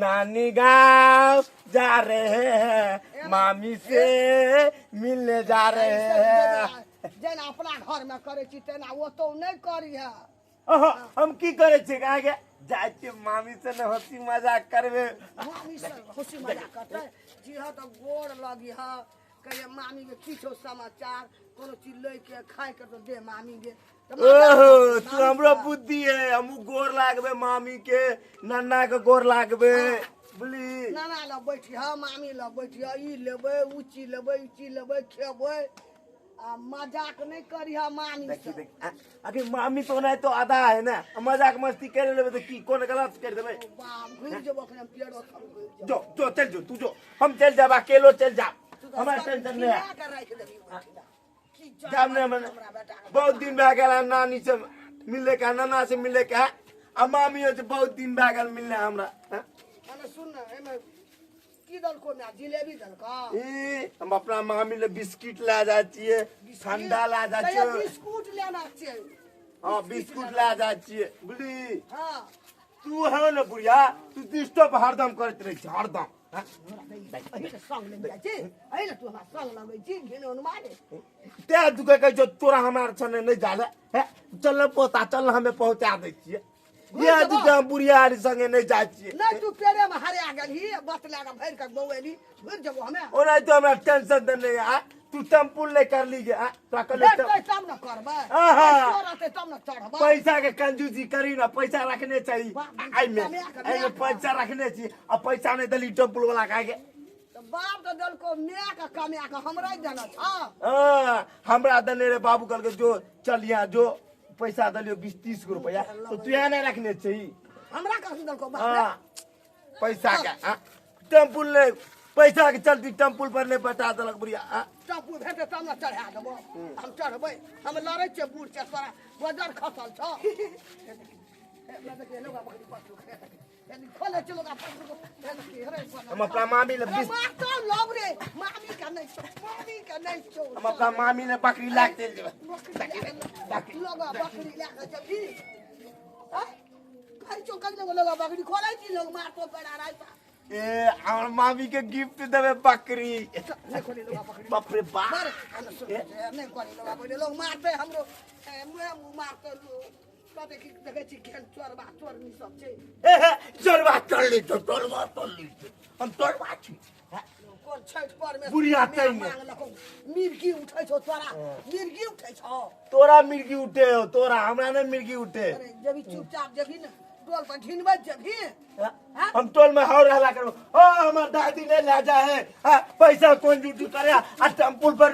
नानी गांव जा रहे हैं, मामी से मिलने जा रहे हैं। जेना अपना घर में करै छी तेना ओतौ नहि करिहे। अहाँ, हम की करै छियै अहाँके? जाइ छियै मामी से ने हंसी मजाक करबै। मामी से खुशी मजाक करतै जीह तऽ गोर लगिह, कहिए मामी के की छौ समाचार, कोनो चीज लै के खाय के तऽ दे मामी के। तऽ मजाक ओहो करतै तू मामी हमरो से। बुद्धि है, हमहूँ गोर लागबै मामी के, नन्ना के गोर लागबै, बुझली? नाना लग बैठिह, मामी लग बैठिह, ई लेबै उ चीज लेबै ई चीज लेबै खेबै, आ मजाक नहि करिह मामी देखी से। देखी, अरे मामी तो ओनाहितो आधा है ने, आ मजाक मस्ती कर लेबै तऽ की कोन गलत कर देबै? बाप घुरि जेबो अखन हम, पेड़ो सब घुरि जेबो। जो जो चल जो, तू जो, हम चल जाब, अकेलो चल जाब, तू तऽ हमरा सब टेंशन नहीं है। खिला के राखि देबही ओहिठिना। की जाब नहीं जानवर हमने हमरा बेटा के। बहुत दिन भए गेल है नानी से मिले के, नाना से मिले के, आ मामियो से बहुत दिन भए गेल मिलने हमरा, हाँ? मने सुन ने, एहिमे की देलको माय? जिलेबी देलको? ई हम अपना मामी ले बिस्किट ला जाइ छियै, ठंडा ला जाइ कहियो छियै। बिस्कुट लेना छै। हाँ, बिस्कुट ला जाइ छियै, बुझली? हाँ। तू है ने बुढ़िया, तू डिस्टर्ब हरदम करैत रहै छी हरदम, हाँ? एहि के संग लग जाइ छी, एहि ले तू हमरा संग लगै छी घिनौन मारे। तें दुखे कहै छौ तोरा हमरा संगे नहि जाले हे, चल ने पोता, चल ने, हमे पहुँचा दै छियै। घुरि इएह जेबौ। दुखे हम बुढ़िया आर संगे नहि जाइ छियै। नहि, तू पेड़े में हरा गेलही, बत लए कऽ भरि कऽ बौएली, घुरि जेबो हमे। ओनाहितो हमरा टेंशन तऽ नहि आ, तू टेम्पुल नहि करली गे, आ तोरा कहलियौ भेटतै तब ने करबै, आहा। पैसो रहतै तब ने चढ़बै। पैसा के कंजूसी करी ना, पैसा रखने चाही। बाप रे, एहिमे कमाए कऽ एहिमे माय के। पैसा रखने छी आ पैसा नहि देली टेम्पुल वाला के आगे। तऽ बाप तऽ देलको माय के कमाए कऽ, हमरा देने छ। हाँ, हमरा देने रे बाबू, कहलकै जो चल यहाँ जो, पैसा देलियो 20-30 गो रुपया, तो तू यहाँ नहीं रखने छी। हमरा कखन देलको बाप रे? हाँ, पैसा के, हाँ, टेम्पुल नहीं, पैसा के चलती टेम्पुल पर नहीं बता देलक बुढ़िया, हाँ। टप्पू भेटतै तब ने चढ़ा देबो, हम चढ़बै, हम लड़ै छियै बूढ़ छै, तोरा बजर खसल छौ। खोले चलो हम अपना मामी ले बीस मारतो लब रे, मामी के नहि छौ, मामी के नहि छौ। हम अपना मामी ले बकरी ला के चलि जेबै। बकरी लोग बकरी लए कऽ जेबही? आँय? कहै छौ कखनो लोग बकरी खोलै छी, लोग मारतो पेड़ा राइता। ए हमर मामी के गिफ्ट देबै बकरी। नहि खोली लोग बकरी। बाप रे बाप। मारे, नहि खोली लोग बकरी, लोग मारतै हमरो, ए, मुँहे मुँह मारतै लोग। कहतै कि देखै छी केहन चोरबा चोरनी सब छै। ए हे, चोरबा चोरनी छौ, चोरबा चोरनी छौ, हम चोरबा छी, हाँ? कोन छठि पर में बुढ़िया माय तैमे। मांगलको, मिर्गी उठै छौ तोरा, मिर्गी उठै छौ। तोरा मिर्गी उठे हो तोरा, हमरा नहि मिर्गी उठे। अरे जेबही चुपचाप जेबही ने, टोल पर ढिनबैत जेबही। हाँ? हाँ? हम टोल में हौर हल्ला करबो, ओ हमर दादी नहीं ला जाए है, हाँ, पैसा कौन ड्यूटी करे आ टेम्पुल पर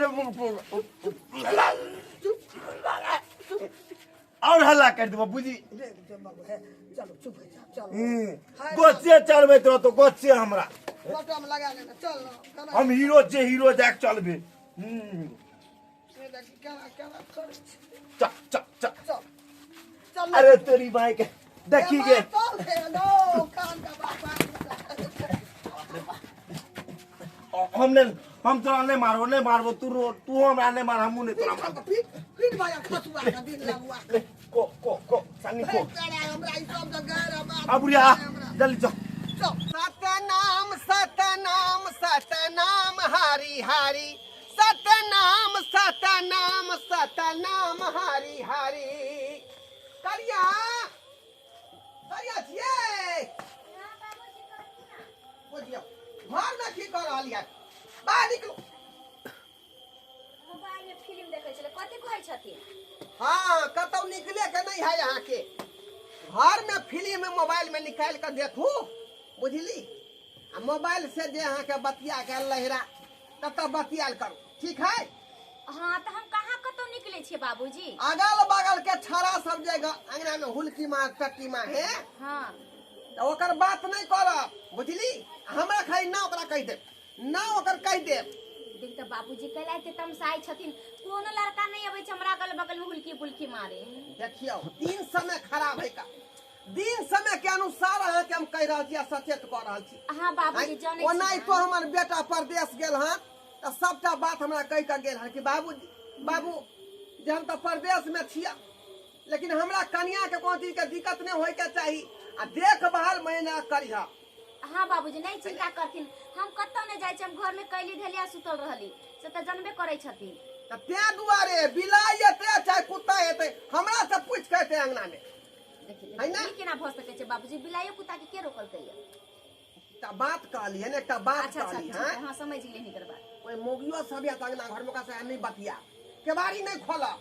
और हल्ला कर देबो, बुझी? रे, रे, बाबू, हे, चलो चुप हो जा, चलो। गोछे चलबैत रहतो गोछे हमरा। बटम लगा लेना, चल ना, केना। हम हीरो जे हीरो जाके चलबे। से देखी केना केना करै छै। चल चल चल। चल चल। अरे तेरी माई के देखी गे। चल रे, लो, कान का बाबा। हम नहीं, हम तोरा नहीं मारबो, नहीं मारबो, तू रो, तू हमरा नहीं मार, हमहूँ नहीं तोरा मारबो। पीट पीट भाया खसुआ के दिन लगुआ। ले, को को को सन्नी को। पेड़ा हमरा ई सब जगह रे बाप। अब बुढ़िया जल्दी चल। चल। सतनाम सतनाम सतनाम हरि हरि, सतनाम सतनाम सतनाम हरि हरि। करिया करिया छियै, बुझियौ घर में की कऽ रहल यऽ? बाहर निकलू। मोबाइल में फिल्म देखै छलै, कथी कहै छथिन? हाँ, कतौ निकले के नहीं है अहाँके, घर में फिल्म मोबाइल में निकालि कऽ देखू, बुझली? आ मोबाइल से जे अहाँके बतिया के लहरा ततऽ बतियाल करू, ठीक है? हाँ, तऽ हम कहाँ कतौ निकले छियै बाबूजी। अगल बगल के छड़ा सब जे अंगना में हुलकी मार टट्टी मार है, हाँ, तऽ ओकर बात नहीं करब, बुझली? हमरा खाली ना ओकरा कहि देब, ना ओकर कहि देब। देख तऽ बाबूजी कैला एते तमसाइ छथिन? कोनो लड़का नहि अबै छै हमरा अगल बगल में हुलकी पुलकी मारे। देखियौ दिन समय खराब है का, दिन समय के अनुसार अहाँके हम कहि रहल छी आ सचेत कऽ रहल छी। हाँ बाबूजी, जनै छी। ओनाहितो हमर बेटा परदेश गेल हन तऽ सबटा बात हमरा कहि कऽ गेल हन कि बाबूजी, बाबू जे हम तऽ परदेश में छियै, लेकिन हमरा कनिया के कोनो चीज के दिक्कत नहीं होय के चाही आ देखभाल महीना करिह। हाँ बाबूजी नहीं चिंता करथिन, हम कतौ नहीं जाइ छी, हम घर में कैली धेलिया सुतल रहली से त जानबे करै छथिन। त तें दुआरे बिलाइ एतै चाहे कुत्ता एतै हमरा से पूछ के एतै अंगना में। देखिए है ना? ई केना भऽ सकै छै बाबूजी, बिलाइयो कुत्ता के के रोकलकै या? एकटा बात कहली है ने, एकटा बात अच्छा अच्छा कहली ठीक है। है, हाँ समझ गेलियै हिनकर बात। ओहि मौगियो सब या अंगना घर में ओकरा से नहीं बतिया, केबाड़ी नहीं खोला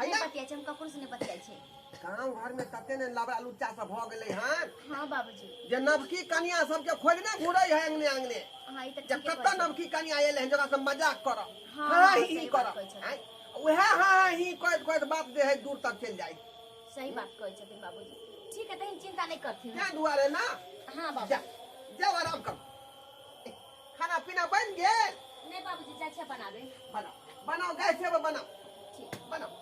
है नहीं ना। बतियाइ छै, हम ककरो से नहीं बतियाइ छै। गाँव घर में तते ने लबड़ा लुच्चा सब भऽ गेलै हन। हाँ बाबूजी। जे नवकी कनिया सबके खोजने घुरै है अंगने अंगने। हाँ ई त जे ठीके कतऽ कहै छै। नवकी कनिया एलै हन जकरा से मजाक करब, हाँ, हाँ हाँ, ही सही बात करब, कहै छथिन। आँय? उएह हाँ ही कहैत कहैत बात जे है दूर तक चलि जाइ। सही बात कहै छथिन बाबूजी। ठीक है तहन चिंता नहीं करथिन। तें दुआरे ना। हाँ बाबू। जा जाओ आराम करू। खाना पीना बनि गेल? नहीं बाबूजी जाइ छै बनाबे। बनाओ बनाओ, गैसे पर बनाओ। ठीक बनाओ।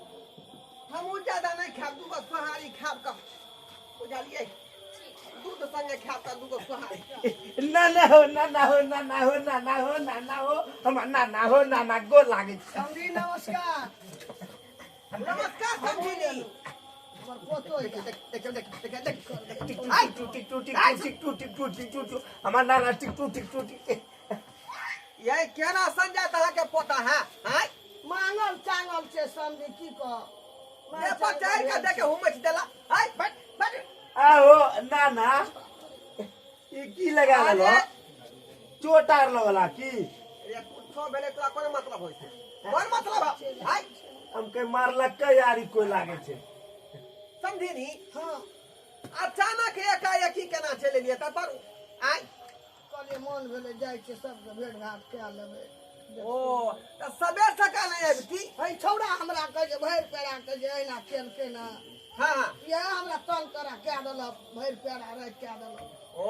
हमहूँ ज्यादा नहीं खायब, दूगो सोहारी खायब कऽ बुझलियै, दूध संगे खायब तऽ दूगो सोहारी। ना ना हो ना ना हो ना ना हो ना ना हो ना ना हो हमर ना ना हो ना ना गोर लागै छै। समधी नमस्कार। नमस्कार समझिनी। हमर पोतो देख देख देख देख देख देख टिक टू टिक टू टिक टू टिक टू टिक टू टिक टू टू हमर नाना टिक टू टिक टू टिक। ये केना संजय अहाँके पोता है? आँय? मांगल चांगल छै समधी की कह। देह पर चढ़ि कऽ देखे हुमैच देला। आँय, बैठ बैठ। आहो नाना ई की लगा लेलो? चोट आर लगला की? रे कुछो भेलै तोरा कोन मतलब होइ छै? कोन मतलब है? आँय? हम के मारलक यारी कोई लागे छै। समधिनी। हाँ। अचानक एकाएकी केना चलि एलियै तऽ पर? आँय? कहलियै मन भेलै जाइ छै सबके भेंट घाट कए लेबै। ओ तऽ सबेर सकाल नहि अबिती? है छौड़ा हमरा कहै छै भरि पेड़ा के जे एना केलकै ना। हाँ हाँ। इएह हमरा तंग करा कए देलक, भरि पेड़ा राखि कए देलक। ओ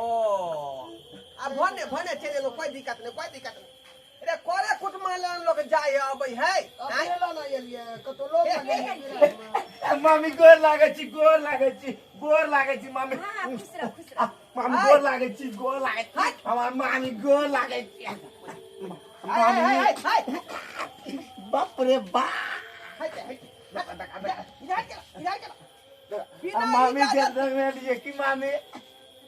आ भने भने चलि एलहुँ, कोइ दिक्कत नहि, कोइ दिक्कत नहि। रे करे कुटुम्ब लोक जाइ है अबै है। आँय? अकेला नहि एलियै, कतौ लोक गेलियै। मामी गोर लागै छी, गोर लागै छी, गोर लागै छी मामी। हाँ खुश रह खुश रह। मामी गोर लागै छी, गोर लागै छी हमर मामी, गोर लागै छी हाय हाय मामी। हाय बाप रे बाप। हाय हाय इधर चल इधर चल। बिना मामी के इजाजत रंगेलिए की मामी?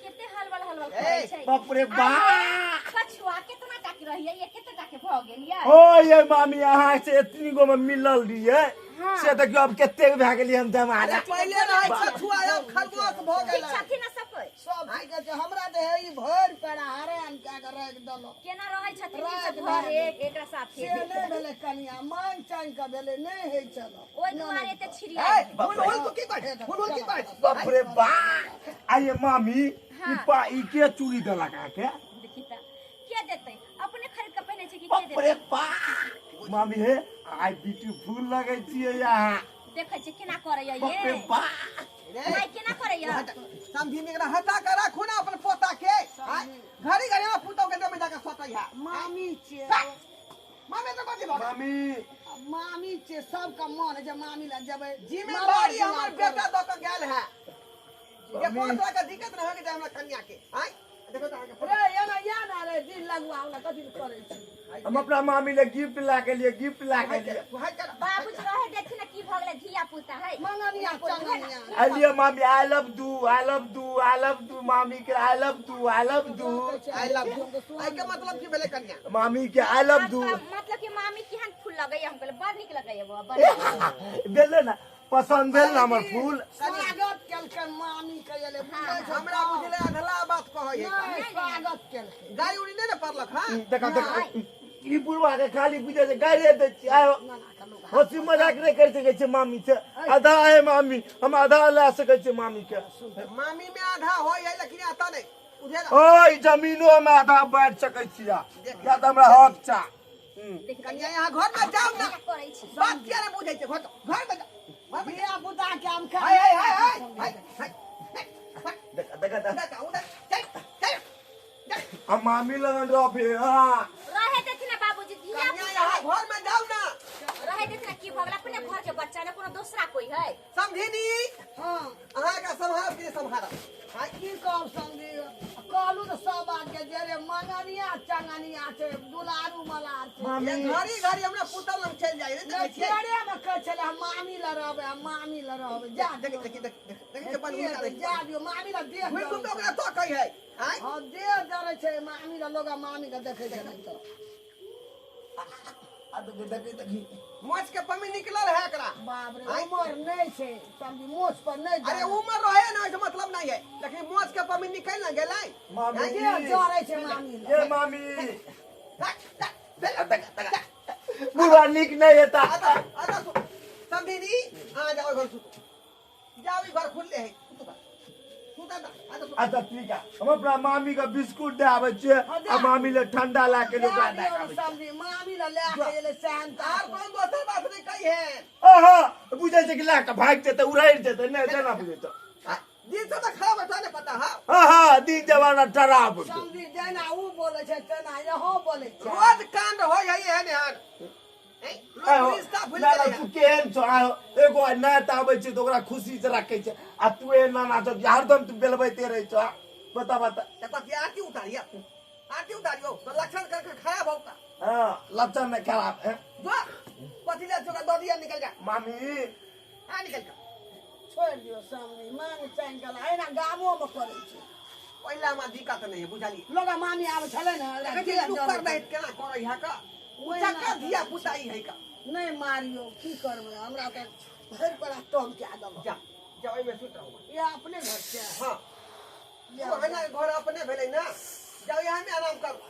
केते हलवल हलवल करै छै। बाप रे बाप। कछुआ केतना टा के रहियै, ये केते टा के भऽ गेल यै? ओ ये मामी अहाँ से एतनी गो में मिलल रहियै हाँ। से देखियौ अब कतेक भए गेलियै हम जमाना। अरे पहिले रहै कछुआ आब खरगोश भऽ ठीक गेलै। छथिन ना सब कोइ? सब ठीक छै, हमरा तऽ हे ई भरि पेड़ा हरान कए कऽ राखि देलक। केना रहै छथिन राति सब भए घर एक एकरा साथे? से नहि भेलै कनिया, मांग चांग कऽ भेलै, नहि होइ छल। ओहि दुआरे एते छिड़िया। ए हुल हुल तू की कहै हुल हुल की कहै? बाप रे बाप। आइए मामी ई हाँ। पा ई के चूड़ी देलक अहाँके? देखी तऽ के देतै, अपने खरीद के पहिने छै कि के बाप रे देतै? बाप। मामी हे आइ ब्यूटीफुल लगै छियै अहाँ। देखै छै केना करैया बाप रे ये। बाप। रे भाई केना करैया? समझी एकरा हटा के राखू ना अपन पोता के। आँय? घड़ी घड़ी हमरा पुतहु के देह में जाके सटै है। मामी छियै। मामी तऽ कथी भऽ गेल? मामी मामी छियै, सबके मन होइ छै मामी लग जेबै। जिम्मेदारी हमर बेटा दऽ के गेल है जे मामी। कोनो तरह के दिक्कत नहि होइके चाही हमरा कन्या के। आँय देखो तऽ अहाँके रे एना या ना रे दिन लगुआ हमरा कथी लए करै छी? हम अपना मामी ले गिफ्ट ला के लिए, गिफ्ट ला के लिए। हाय कर बाबूजी रहे देथिन ना की भऽ गेलै धिया पुता है। मंगनिया चंगनिया। आलिए मामी I love do, I love do, I love do मामी के I love do, I love do. I love you. आइ के मतलब की भेलै कन्या? मामी के I love do. मतलब कि मामी केहन फूल लगैया? हम कहलियै बड़ नीक लगैया बौआ, बड़ नीक। भेलै ना पसंद भेल ना हमर फूल? स्वागत केलकै मामी के एलै बुझै छै हमरा बुझलै अधला बात कहै है। नहि स्वागत केलकै। गाय उड़ी नहि ने पड़लक हँ? देखा देखा ई बुढ़वा के खाली बुझै छै गाड़िए दै छियै। आयो नाना के लोग हंसी मजाक नहि करि सकै छै मामी से। आधा है मामी, हम आधा लए सकै छियै मामी के। मामी में आधा होइ है लेकिन आता नहि उधर। ओय जमीनो में आधा बाँटि सकै छियै, किया तऽ हमरा हक छै। देखी कन्या यहाँ घर में जाउ ना। केना करै छी? बात किया नहि बुझै छै? घर घर में जाउ, घर में जाउ। धिया पुता के हम हाय हाय हाय हाय हाय हाय हाय। देखा देखा देखा। उधर जा, उधर चल चल चल। हम मामी लगन रहबे। हाँ रहे देथिन ना बाबूजी धिया कन्या पुता यहाँ है। घर में जाउ ना। रहे देथिन ना की भऽ गेलै, अपने घर के बच्चा ने कोनो दोसरा कोई है? समझिनी। हाँ। अहाँके सम्हारब कि नहि सम्हारब? की कहब समझी, कहलू तऽ सब बात के जे रे माँ मंगनिया चंगनिया छै दुलारू मलार छै। मामी घड़ी घड़ी हमरा पुतल लग चलि जाइ रे, देखै छियै? चेहरे में कहै छलै हम मामी लग रहबै, हम मामी लग रहबै। जा देख देख देख देख के बन हुनका देख। जा दियौ मामी लग देह घुरि घुरि जरै के ओकरा तकै है। आँय? छै। हँ देह जरै छै मामी लग, लोग मामी के देखै छै नहि तऽ। आ देखी देखी देखी मोछ के पमी निकलल है एकरा। बाप रे आँय? उमर नहीं छै समझी, मोछ पर नहीं अरे जाय। उमर रहे ना ओहिसे मतलब नहीं है, लेकिन मोछ के पमी निकल ना गेलै। मामी देह जरै छै मामी लग। ए मामी बुढ़वा नीक नहीं हेता। समझी आ जाओ घर सुतो, जाओ ई घर खुलले है, सुतो सुता ना आ सुतो। अच्छा ठीक है, हम अपना मामी के बिस्कुट दे आबै छियै आ मामी ले ठंडा ला के जा ओकरा दे दियौ आबै छियै। समझी, मामी लग लए के एलै सहनता। आर कोन दोसर बात नहीं कही है। आहा बुझै छै कि ला के भागि जेतै उड़ैड़ जेतै, नहि तेना बुझै छै। दिन से तो खराब बैठा नहीं पता। हाँ आहा दिन जमाना डराब छै। समझी जेना ऊ बोलै छै तेना यहो बोलै छै। रोज कांड हो जाई है नेहन। आहो, लोग रिश्ता भूल ना, ना, गेलै तू केहन छौ? आहो, एगो आइ नाति आबै छै तऽ ओकरा खुशी से राखै छै आ तू एहन नाना छौ कि हरदम तू बेलबैते रहै छौ। बता बता। है। कथी आरती उतारियो, आरती उतारियो तो लक्षण करके खराब होगा। हाँ लक्षण नहीं खराब है। जो कथी ले छोड़ा दो दिया निकल जा। मामी हाँ निकल जा। छोड़ि दियौ समझी, मांग चांगि गेल एना गामो में करै छै। पहिला में दिक्कत नहीं है बुझलिए। लोग मामी आबै छलै ने, एकरा देखै देह छी लुक्कड़ जरै नहीं केना करै है का। ओहिना चक्का धिया पुता ई है का। नहि मारियौ, की करबै, हमरा तऽ भरि पड़ा तंग कए देलक। जा जा ओहिमे सुत रहू। इएह अपने घर छै। हाँ इएह तू हना घर अपने भेलै ना, जाओ यहाँ में आराम करू।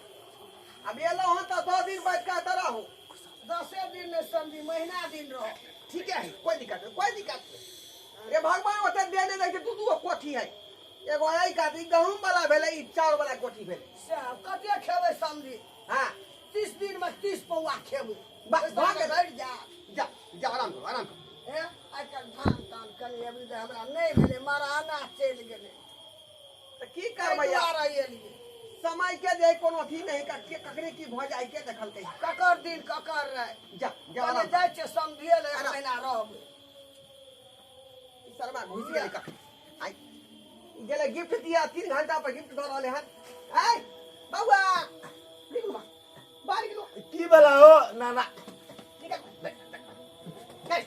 अब एलहुँ हँ तऽ 10 दिन बैठ के एतऽ रहू। 10 दिन नहि समझी, महीना दिन रहो। ठीक है, कोई दिक्कत नहीं, कोई दिक्कत नहीं। रे भगवान ओते देने दै छै, दू दू गो कोठी है, एगो एहि कात ई गहूम वाला भेलै, ई चाउर वाला कोठी भेलै। सएह कते खेबै समझी? हाँ 30 दिन में 30 पौआ खेबै। बस, भऽ गेल। घटि जायत। जा जा आराम करू, आराम करू। हे आइ काल्हि धान तान कनि अभी तऽ हमरा नहि भेलै, मराना चलि गेलै। तऽ की ताहि करबै आब? दुआरे एलियै। समय के जे कोनो अथी नहीं, ककरे की भऽ जाइ के देखलकै। ककर दिन ककर रहै। जा जा कहलियै आराम जाइ छियै समधिये लए, एक आराम। महीना रहबै। ई शर्मा घुसि गेलै कखन। आइ ई गेलै गिफ्ट दिया, 3 घंटा पर गिफ्ट दऽ रहलै हन। आइ बौआ निकलू बा, बाहर निकलू। की वाला हो नाना? निकल देख देख देख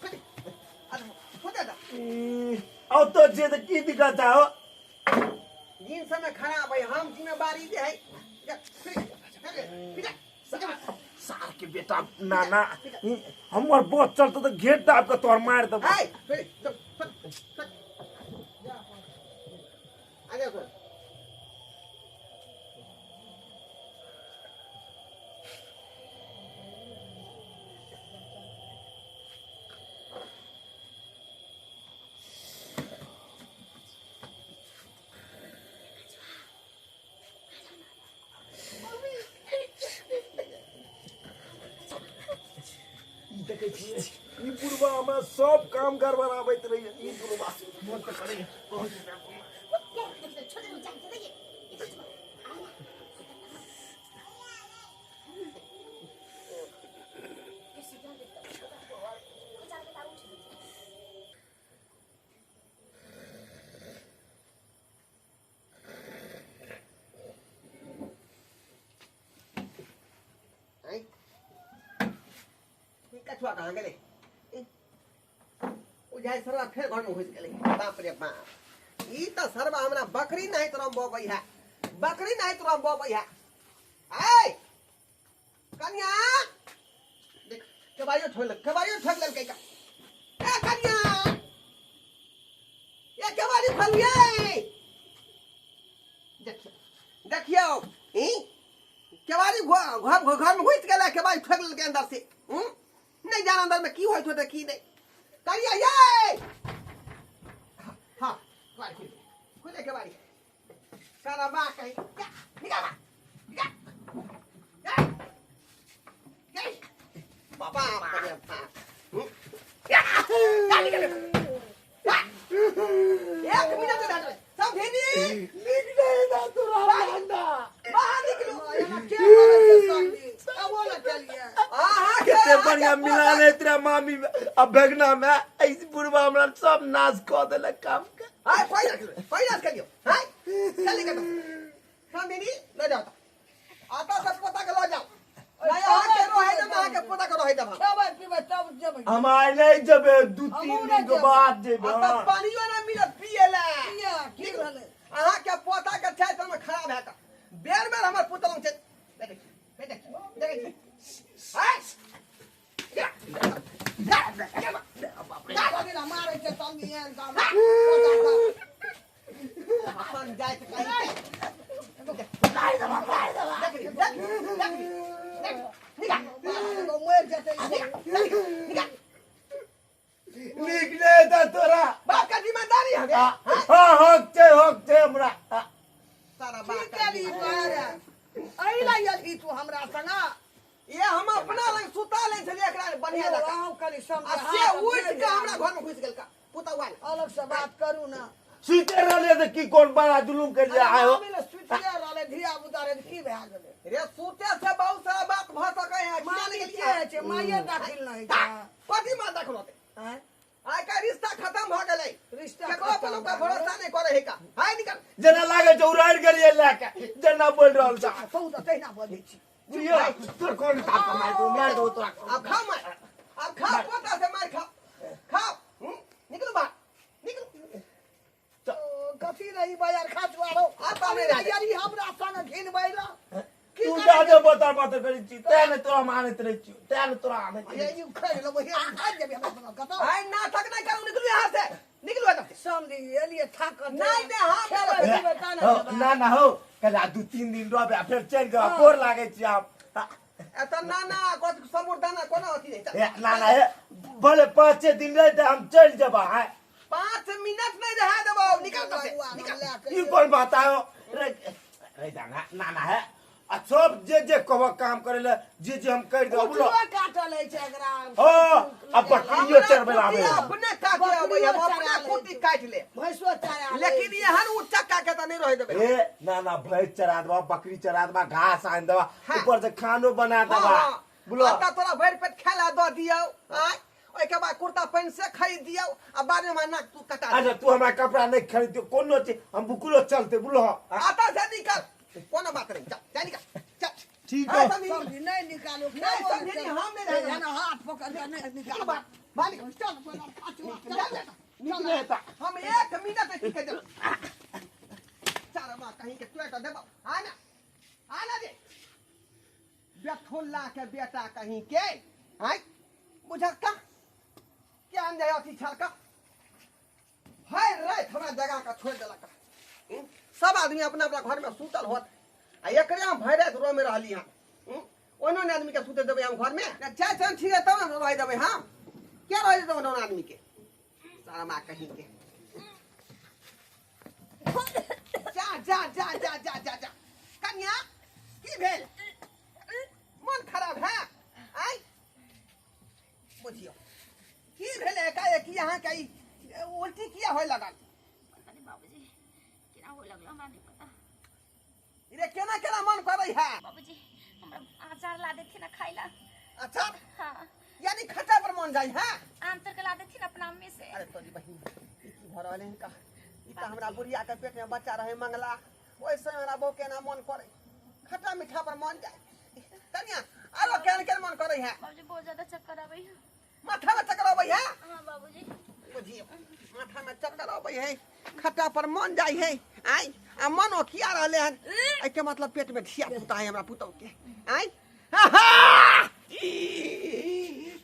देख अरे होते जा। औ तो जे तऽ की दिक्कत है हो? दिन समय खराब है, हम जिम्मेवारी जे है। जा, फिर, फिर, फिर, फिर। सार के बेटा नाना, हमर बस चलतो तऽ घेर दाब के तोहर मारि देबौ। आइ फिर, चल, चल, चल। आ जाओ सर। देखै छियै ई बुढ़वा हमरा सब काम गड़बड़ाबैत रहैया। ई बुढ़वा मोन तऽ करैया बहुत। आइ ई कछुआ कहाँ गेलै? बुझाइ सरवा फेर घर में घुसि गेलै। बाप रे बाप, ई तऽ सरवा हमरा बकरी नहीं तोरा बबै है, बकरी नहीं तोरा बबै है। आइ कन्या देख, केबाड़ियो ठोक लेल, केबाड़ियो ठोक लेलकै का। ए कन्या, ए केबाड़ी खोलियै। देखियौ देखियौ ई केबाड़ी घर घर में घुसि गेलै, केबाड़ी ठोक लेलकै अंदर से। नहीं जान अंदर में की होइत होतै की नहीं। करिया ये हाँ केबाड़ी खुल खुले, केबाड़ी सारा बा कहीं जा, निकल बा, निकल। जा, जा। बाप रे बाप। जा, जा निकल। जा। 1 मिनट में डाल सब भेनी। नीक नहीं दा तोरा नाना। बाहर निकलू। एना के करै छै समझी? अबो ने केलियै। हाँ कते बढ़िया मिला ले तेरा मामी में आ भगना में। ऐसे बुढ़वा हमरा सब नाश कऽ देलक काम के। हाय कोई ना कोई ना करियो। हाय चल निकल। समझी ल जाओ आता से पोता के ल जाओ नहीं अहाँ के रहे देब अहाँ के पोता के रहे देब हम। खेबै पीबै तब जेबै। हम आइ नहीं जेबे, 2-3 हमहूँ दिन नहि के जेबै। बाद जेबे। आ तब पानियो नहि मिलत पिए ला। किया की भेलै? अहाँ के पोता के छै तऽ खराब है बेर बेर हमर पुतलौ छै। देखै देखै देखै हाय कभी मारै छै तंगी एहन काम पोता के। अपन जाइत कहीं देख देख देख देख निकाल एगो मरि जेतै। निकाल नीक नहीं था तोरा। बाप का जिम्मेदारी हवे। हाँ हक छै, हक छै हमरा। सारा की बात केली तोरा? एहि ला एलही तू हमरा संगा? ये हम अपना लग सुता ले छलियै एकरा बढ़िया जकाँ। अहूँ कनि आ समझा से उठि के हमरा घर में घुसि गेल का पुतौआ अलग से बात करू ना। सुते रहले तऽ की कोन बड़ा जुलुम कर लिया आयो? मामी ने सुतिले रहलै, धिया पुता रहे, की भए गेलै? रे सुते से बहुत सारा बात भ सकै है। किया मामी नहीं के गेलियै? होइ छै? माइए दाखिल नहि होइ छै। कथी माँ दाखिल होतै? आँय? आइ का रिश्ता खत्म भ गेलै। रिश्ता केकरो खत्म पर लोक भए गेलै। भरोसा नहीं करे है का। हाय निकल। जेना लागे छै उड़ारि गेलियै लए के, जेना बोल रहल छै। तू तऽ तहिना बजै छी। बुझियो तोर कोन ताप मार दो, मार दो तोरा। अब खाओ मार, अब खाओ पोता से मार खाओ खाओ। निकलो बाहर निकलो। कथी रही बाजार खा चुआरो। आ तामे रह। यार ई हमरा संग घिन बैला। की तू करै जादे बतर बतर करै छी तें ने तोरा मानैत रहै छियौ, तें ने तोरा आनैत ये रहै ई उखड़ि लेबै, हे भागि जेबै हमरा संग कतौ। आइ नाटक नहीं करू, निकलो यहाँ से निकलो एकदम से। समझी एलियै थाकल। नहीं, नहीं, हम खेबै छियौ। पीबै ता ने हो, जेबै। ना ना हो कल 2-3 दिन रहबै आ फेर चलि जेबै, गोर लागै छी आब। एतऽ ना ना कथी साबुदाना कोना अथी नहीं। ए, ना ना हे भले 5 दिन रहतै हम चलि जेबै। आइ 5 मिनट नहीं रहा देबो, निकल तो से निकल। ई कोन बात आयो रे? रे जाना ना ना है आ सब जे जे कहब काम करे ले जे जे हम कर देब बोलो। कुटियो काटल होइ छै एकरा। हो आ बकरियो चरबै आबै। अपने काटे अबै हम अपने कुटी काटि ले, भैंसो चरा लै। लेकिन एहन ऊँचा काके तऽ नहीं रह देबै। ए ना ना भैंस चरा देबा, बकरी चरा देबा, घास आनि देबा, हाँ। ऊपर से खानो बना देबा। हाँ, बोलो। आता तोरा भरि पेट खाय ला दऽ दियौ, आँय ओहिके बाद कुर्ता पैंट से खरीद दियौ आ बाद में हमरा नाक तू कटा अच्छा तू हमरा कपड़ा नहीं खरीद दियो कोनो चीज, हम बुकुलो चलते बोलो। आता से निकल कोनो बात नहीं, चल जा निकल चल। ठीक हाँ, है। समझी। समझी नहीं निकालो। नहीं, समझी, हम नहीं रहेंगे। ना हाथ पकड़ के नहीं निकालो। बाहर, बाहर निकल। चल बोला खाचुआ, चल। चल, चल। निकले ता हम 1 मिनट नहीं टिके देब। चार माँ कहीं के तुए तो देबो। आना आना दे बेथुल्ला के बेटा कहीं के। आय बुझक्का क्या अंदर अथी छलका हाय रात हमरा जगह का छोड़ देलक। सब आदमी अपना अपना घर में सुतल होत आ एकरे हम भरि रात रोमे रहली हम। ओनो ने आदमी के सुते देबै हम घर में। चाय चन ठीक है तब ने रह देबै हम। क्या रह देबै ओनो आदमी के सारा माँ कहीं के। जा जा जा जा जा जा जा कन्या की भेल? मन खराब है? आय बुझियो की भेल एकाएक अहाँ के उल्टी किया होय लगल? पता नहीं बाबूजी केना होय लगल हमरा नहीं पता। रे केना केना मन करै है? बाबूजी हमरा अचार ला देथिन ना खाइला। अचार? हाँ। यानी खट्टा पर मन जाइ है? आम तर के ला देथिन अपना अम्मी से। अरे तोरी बहिन ई की भऽ रहल है का? ई तऽ हमरा बुढ़िया के पेट में बच्चा रहे मंगला, ओहि समय हमरा बहु केना मन करे खट्टा मीठा पर मन जाय। कन्या आरो केन केन मन करे है? बाबूजी बहुत ज्यादा चक्कर आबै है। माथा में चक्कर आबै है? हाँ बाबूजी। बुझियो माथा में चक्कर आबै है, खट्टा पर मन जाइ है। आय आ मन ओखिया रहले हन, एके मतलब पेट में धिया पुता है हमरा पुतौ के। आय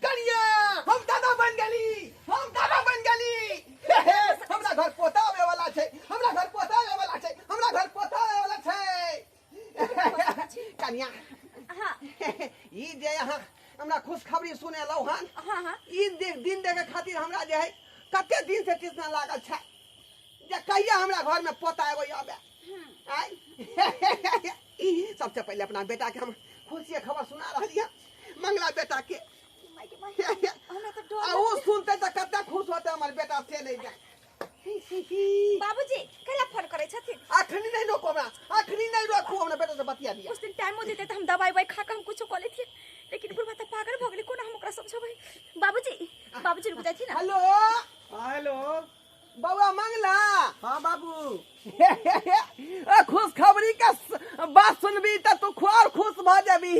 कन्या हम दादा बन गेली, हम दादा बन गेली। हमरा घर पोता आबै वाला छै, हमरा घर पोता आबै वाला छै, हमरा घर पोता आबै वाला छै। कन्या हाँ ई जे यहाँ हमरा खुशखबरी सुनेलहुँ हन, हाँ हाँ ई दिन देखे खातिर हमरा जे है कते दिन से तृष्णा लागल छै जे कहिया हमरा घर में पोता एगो आबे। आय सबसे पहले अपना बेटा के हम खुशी के खबर सुना रहलियै, मंगला बेटा के। हमरा तो डर आ ओ सुनते तऽ कते खुश होते हमर बेटा से नहीं जाए। बाबूजी कैला फोन करै छथिन? अखनी नहीं रोको हमरा, अखनी नहीं रोकू हमरा बेटा से बतिया दिया। उस दिन टाइमो देते तऽ हम दवाई उवाई खा के हम कुछो कऽ लेतियै, लेकिन बुढ़बा तऽ पागल भऽ गेलै, कोना हम ओकरा समझेबै? बाबूजी बाबूजी रुक जाथिन ना। हेलो हेलो बउआ मंगला। हाँ बाबू। खुशखबरी के बात सुनबी त तू और खुश भ जेबी।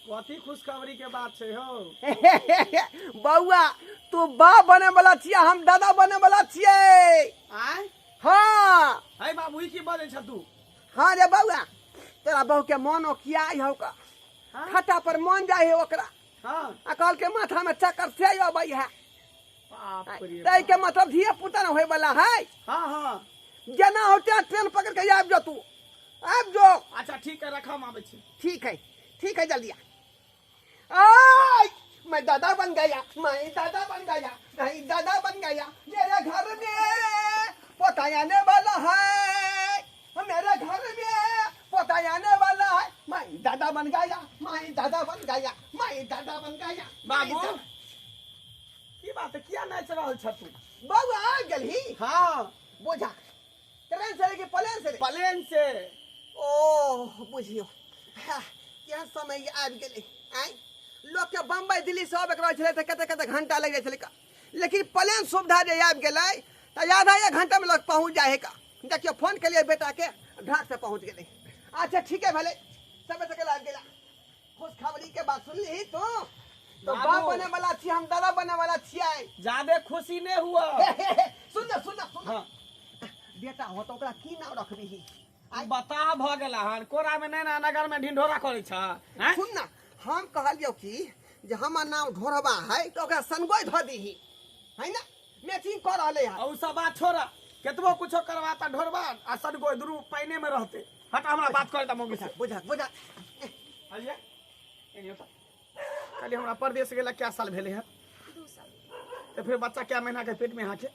कथी खुशखबरी के बात छै हो? बौआ तू बाप बने वाला छियै, हम दादा बने वाला छियै। आय? हाँ। है बाबू, ई की बजै छ तू? हाँ रे बौआ, तोरा बहू के मन ओकिया हौ का, खटा पर मन जाइ है ओकरा। हाँ। आ कहल के माथा में चक्कर से अबै है। बाप रे। तै के मतलब धिया पुता न होय वाला है। हाँ हाँ। जेना हो तेना ट्रेन पकड़ के आबि जो, तू आबि जो। अच्छा ठीक है, रखा हम आबै छी। ठीक है ठीक है, जल्दी आ। आय, मैं दादा बन गया, मैं दादा बन गया, नहीं दादा बन गया। मेरे घर में पोता आने वाला है, मेरे घर में पोता आने वाला है। मैं दादा बन गया, मैं दादा बन गया, मैं दादा बन गया। बाबू की बात है, किया नाचि रहल छ तू? बौआ आ गेलही? हाँ। बोझा ट्रेन से कि प्लेन से? प्लेन से। ओह बुझियो, केहन समय आबि गेलै। आँय, लोकके बम्बई दिल्ली सब एक रहै छलै तऽ कते कते घंटा लागि जाइ छलै, लेकिन प्लेन सुविधा जे आबि गेलै तऽ आधा एक घंटामे लोक पहुँच जाइ है का। देखियौ फोन केलियै बेटाके, ढाक से पहुँच गेलै। अच्छा ठीके भेलै, समय से आबि गेला। खुशखबरी के बात सुनली तू? तो बाप बने वाला छी, हम दादा बने वाला छियै। ज्यादे खुशी नहीं हुआ। सुन ना सुन ना सुन। हाँ। बेटा हो तो ओकरा की नाम रखबी? बता भ गेला हन, कोरा में नैना नगर में ढिंढोरा करै छ। सुन ना, हम कहलियौ कि जे हमर नाम ढोरबा है तो ओकरा सनगोइ धऽ दीही, है ना? मैचिंग कऽ रहलै हन। उ सब बात छोड़, केतबो कुछो करवा त ढोरबा आ सनगोइ दुनू पाइने में रहते। हट, हमरा बात करे त मम्मी से। बुझा बुझा। आइए एनियो खाली हमरा परदेश गेला क्या साल भेलै हन? 2 साल। तो फिर बच्चा क्या महीना के पेट में अहाँके?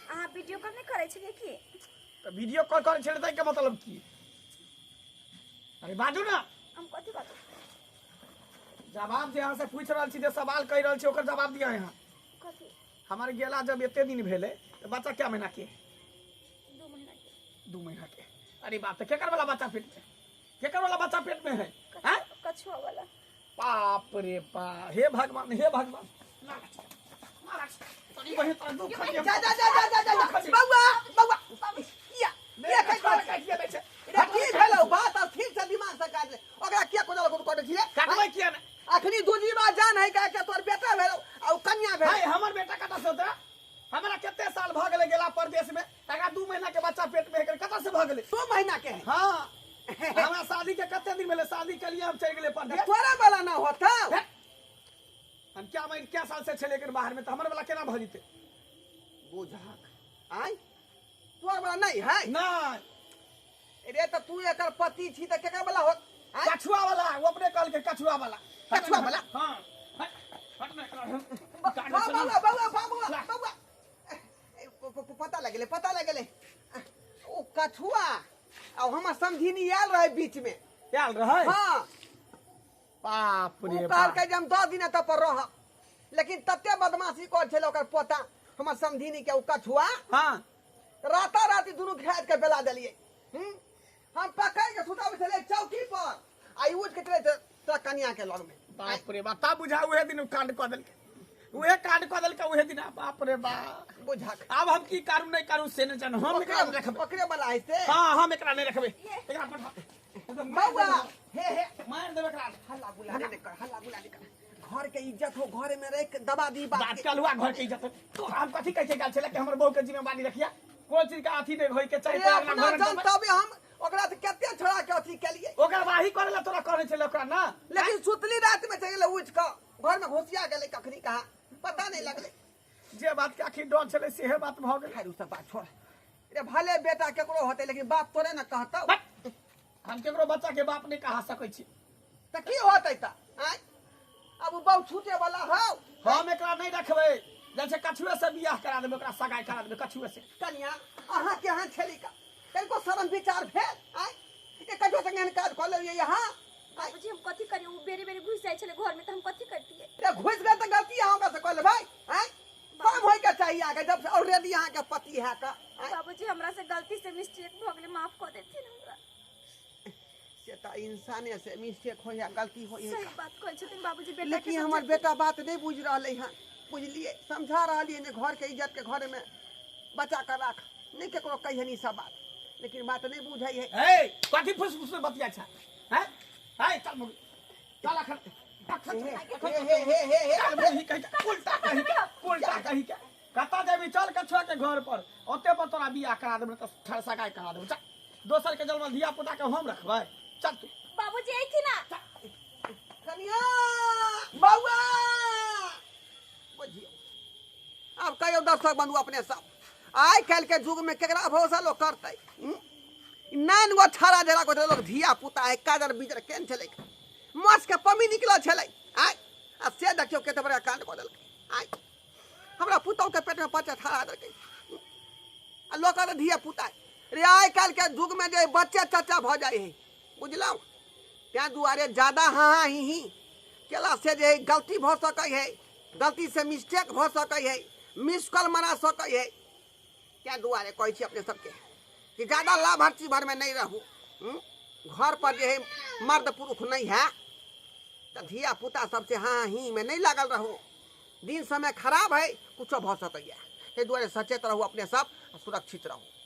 अहाँ वीडियो कॉल नहि करै छलियै की? तो वीडियो कॉल करै छलियै तऽ के मतलब की? अरे बाजू ना। हम कथी बाजू? जवाब जे अहाँ से पूछि रहल छी, जे सवाल कहि रहल छी ओकर जवाब दिअ अहाँ। कथी? हमर गेला जब एते दिन भेलै तऽ बच्चा क्या महीना के? 2 महीना के। 2 महीना के। अरे बाप, तऽ केकर वाला बच्चा पेट में? केकर वाला बच्चा पेट में है? हैं? कछुआ वाला। बाप रे बाप, हे भगवान हे भगवान। जा जा जा जा जा जा बौआ बौआ किया किया काटि रे, की भेलौ बात? अब ठीक से दिमाग से काट ले। ओकरा किया कोदाल को काटै छियै? काटबै किया ने? अखनी दूजी बार जान है का के तोर बेटा भेलौ आ उ कन्या भेलौ। भाई हमर बेटा कतऽ से होतै? हमरा कते साल भऽ गेलै गेला परदेश में, एकरा 2 महीना के बच्चा पेट में है, कतऽ से भऽ गेलै? 2 महीना के है। हाँ। हमरा शादी के कते दिन भेलै? शादी के लिए हम चलि गेलै परदेश। तोरा वाला ना होतौ। हम क्या महीना क्या साल से छलियै एखन बाहर में, तऽ हमर वाला केना भऽ जेतै? बुझक आय तोर वाला नहीं है? नहीं। रे तऽ तू एकर पति छी तऽ केकर वाला होत? कछुआ वाला, वो अपने कहलकै कछुआ वाला। कछुआ वाला? हाँ। हट ना एकरा। बौआ बौआ बौआ बौआ, पता लगलै पता लगलै। ओ कछुआ आ हमर समझिनी आयल रहे बीच में। आयल रहे? हाँ। बाप रे ओ कहलकै जे हम 10 दिन एतऽ पर रहब, लेकिन तते बदमाशी कर छलै ओकर पोता हमर समझिनी के, ओ कछुआ। हाँ। राता राति दुनू खाइत के बेला देलियै। हम पकड़ के सुताबै छलियै चौकी पर, आ ई उठि के चलै तोरा कनिया के लग में। बाप रे बाप, तब बुझा उहे दिन कांड कऽ देलकै, उहे कांड कऽ देलकै उहे दिन। बाप रे बाप। बुझक आब हम की करू नहीं करू से नहीं जानू। हम एकरा नहीं रखबै। ओकरे वाला है से? हाँ, हम एकरा नहीं रखबै। एकरा पठा। बौआ हे हे मार देबै एकरा। हल्ला गुल्ला नहीं कर, हल्ला गुल्ला नहीं कर। घर के इज्जत हो, घर में रह के दबा दी बात। बात कल हुआ घर के इज्जत। तो हम कथी कहै छै गेल छलै कि हमर बहू के जिम्मेवारी रखिया, कोन चीज के अथी नहीं होय के चाही। अपना जनतव्य हम ओकरा से कते छोड़ा के अथी केलियै। ओकर वाही करे ला तोरा कहने छलै ओकरा ना, लेकिन सुतली रात में चलि गेलै उठि कऽ घर में घुसिया गेलै, कखनी कहाँ पता नहीं लगलै। जे बात के आखिर डर छलै सेहे बात भऽ गेलै। खैर उ सब बात छोड़ रे, भले बेटा केकरो होतै लेकिन बाप तोरे ने कहतौ। हम केकरो बच्चा के बाप नहीं कहा सकै छी। तऽ की होतै तऽ? आँय अब उ बहु छूटे वाला हौ। हम एकरा नहीं रखबै, जैसे कछुए से बियाह करा देबै, ओकरा सगाई करा देबै कछुए से। कनिया अहाँ केहन छली का, कनिको शरम विचार भेल? आँय एक कछुआ संगे एहन काज कऽ लेलियै अहाँ? बाबूजी हम कथी करियै, उ बेरी बेरी घुसि जाइ छलै घर में तऽ हम कथी करतियै? रे घुसि गेल तऽ गलती अहाँ ओकरा से कऽ लेबै? आँय कम होय के चाहिए अहाँके, जब ऑलरेडी अहाँके पति है का। बाबूजी हमरा से गलती से मिस्टेक भऽ गेलै, माफ कऽ देथिन हमरा। से तऽ इंसाने से मिस्टेक होय है, गलती होय है। सही बात कहै छथिन बाबूजी बेटा। लेकिन हमर बेटा बात नहीं बुझि रहलै हन, बुझलियै? समझा रहलियै ने घर के इज्जत के घर में बचा कर राख, नहीं केकरो कहियन ई सब बात। लेकिन बात नहीं बुझै है। ए कथी फुस फुस बतिया छ हैं? है चल मुगी, चल अखन अखन हे हे हे हे हे चल मुगी, कहि के, उल्टा कहि के, उल्टा कहि के कतऽ जेबी? चल कछुआ के घर पर, ओते पर तोरा बियाह करा देबै तऽ ठरसगाइ करा देबै। चल, दोसर के जन्मल धिया पुता के हम रखबै। चल तू। बाबूजी अइथिन ना। कनिया बौआ बुझियौ। आब कहियौ दर्शक बंधु अपने सब, आइ काल्हि के युग में केकरा भरोसा लोग करतै? नान गो छाड़ा जरा को लोग धिया पुता है, काजर बीजर केहन छलै, माछ के पमी निकलल छलै आइ, आ से देखियौ कते बड़का कांड कऽ देलकै। आइ हमरा पुतहु के पेट में बच्चा छाड़ा देलकै, आ लोक कहतै धिया पुता है। रे आइ काल्हि के युग में जे बच्चे चच्चा भऽ जाइ है, बुझलहुँ? तेँ दुआरे ज्यादा हाँ हाँ ही ही केला से जे गलती भऽ सकै है, गलती से मिस्टेक भऽ सकै है, मिस कॉल मरा सकै है। तेँ दुआरे कहै छी अपने सबके कि ज्यादा लाभार्थी भरमे नहीं रहू। घर पर जे है मर्द पुरुष नहीं है तऽ धिया पुता सबसे हाँ ही में नहीं लागल रहू। दिन समय खराब है, कुछो भऽ सकैए, ताहि दुआरे सचेत रहू अपने सब, सुरक्षित रहू।